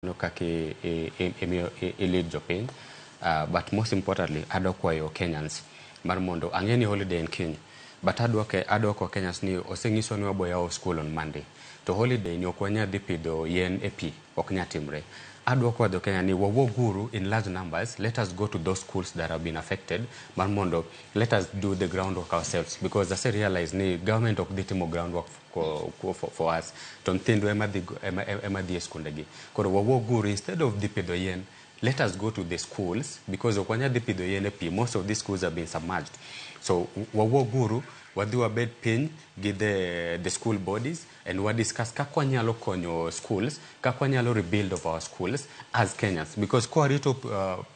Kaka imiyo i lead jopiny, but most importantly, adwa kwayo Kenyans mar mondo ang'e ni holiday en kiny, but adwa kwayo Kenyans ni osenyiswa ni wabo yawo school on Monday, to holiday ni ok wanyal dhi pidho yien e pi, ok nyal timre. Adwa kwayo jo Kenya ni wawuog uru in large numbers. Let us go to those schools that have been affected mar mondo let us do the groundwork ourselves, because ase realize ni government ok dhi timo groundwork for us, to nyithindwa ema dhi e skundegi. Koro wawuog uru, instead of dhi pidho yien, let us go to the schools, because ok wanyal dhi pidho yien e pi. Most of these schools have been submerged, so wawuog uru, wadhi wabed piny gi the school bodies and wa discuss kaka wanyalo konyo schools, kaka wanyalo rebuild of our schools as Kenyans, because kwarito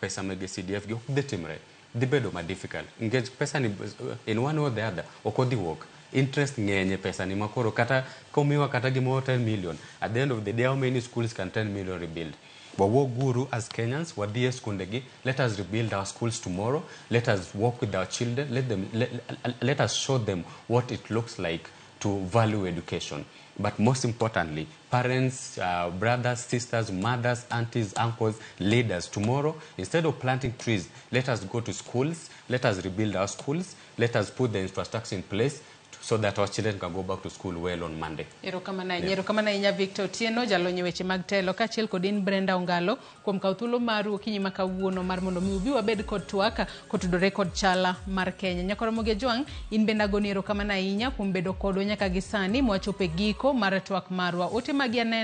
pesa mege CDF gi, ok dhi timre, dhi bedo ma difficult, nikech pesa ni in one or the other ok odhi wuok. Interest ng'eny e pesa ni, makoro kata komiwa kata gimoro 10 million, at the end of the day, how many schools can 10 million rebuild? Wawuog uru as Kenyans, wadhi e skundegi. Let us rebuild our schools tomorrow. Let us work with our children. Let us show them what it looks like to value education. But most importantly, parents, brothers, sisters, mothers, aunties, uncles, leaders, tomorrow, instead of planting trees, let us go to schools, let us rebuild our schools, let us put the infrastructure in place so that our children can go back to school well on Monday. Erokamano ahinya, erokamano ahinya, Victor Otieno, jalony e weche mag telo, kaachiel kod in Brenda Ongalo, kuom kawo thuolo maru okinyi ma kawuono mar mondo mi ubi wabed kod twak kotudore kod chala mar Kenya. Nyakoromogi Ojwang', in bende agoni erokamano ahinya kuom bedo kodwa nyaka gi sani mwachopo e giko mar twak marwa. Ote magi aneno.